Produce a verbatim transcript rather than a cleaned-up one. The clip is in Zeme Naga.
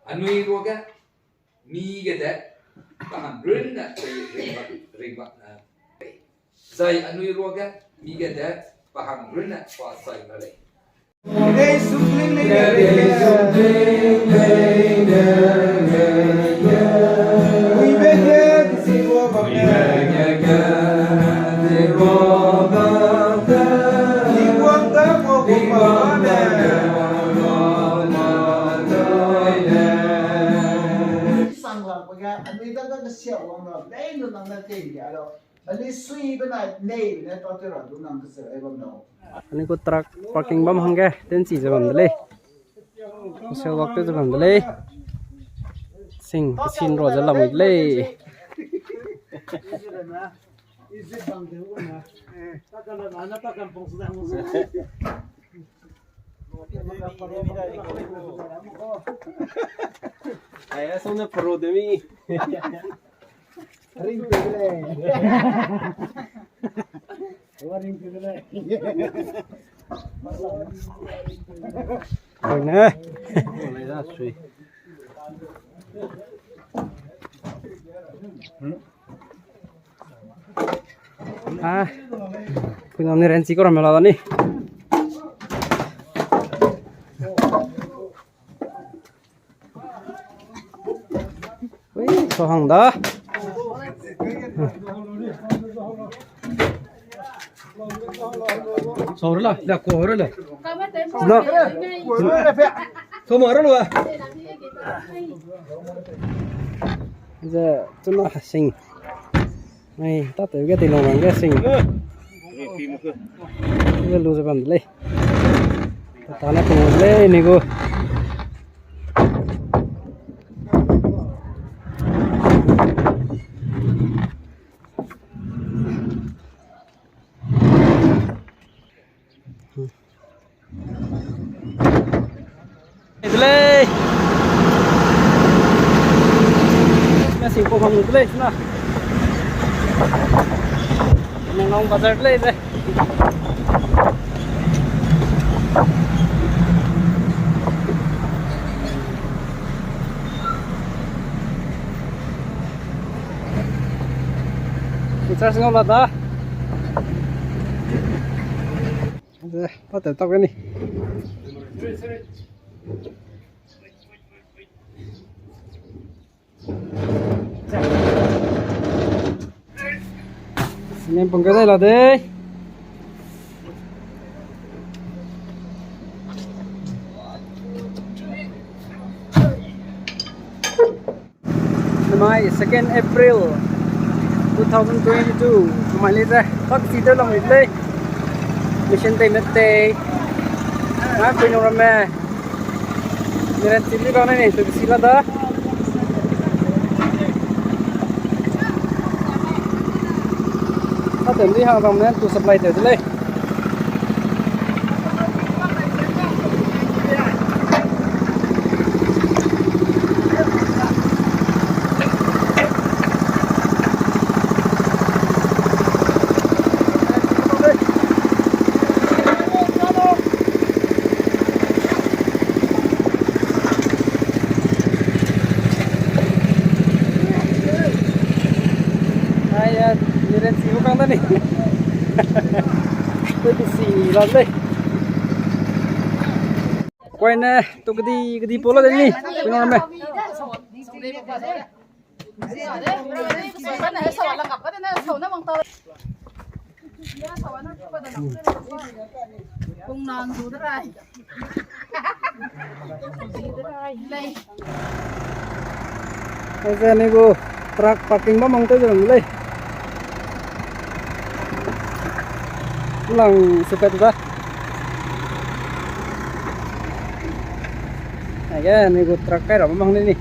Anui ruage mi gede pa hang runne pei ringba, ringba, eh, pei. Zai anui ruage mi gede pa hang runne pa sai ma lei. Sanglak page anui dage kesiau wang ra, lei lu nang ne tei lia lau. Anui sui benai nei ne tau tew ra du nang kese ai bam lau. Anui gu truck parking bam hangge, tenchi ze bam de lei. Social work tew ze bam de lei. Sing, kesin ro ze lamui de lei. Ai, asam ne pro de mi. Ring te de lei. Wa ring te de lei. Oi ne. Ah, puinam ni ranchi ko ramme la da ni. Ui, so hang da. Sau re la, la ko re le. Na. Sau ma re lo. Ze, chuna sing. Ai, ta te ge te long rang ge sing. Ge lu ze bam de lei. Ta na pung lei ni gu. Delei. Na sing ko hang delei na. Menglong bazar delei de. Pictures ngau la da. Ze, pa te tak ni. Sinem pang ka dai la dei. Namai second April two thousand twenty-two. Namai lei ze, pak si te lang lei. Mission day mete. Na kui nung ramme. Miran chili bang ne ne tu si la da. Ka tem di hang dam ne tu supply te lei. Ai ya, ni ren si bukang da ni. Koi di si la lei. Koi ne, tu kedi, kedi polo de ni. Koi nor me. Aize ni gu truck parking bam mang te ze lei. Lang sepet da. Aige ni gu truck kai ra bam mang ni.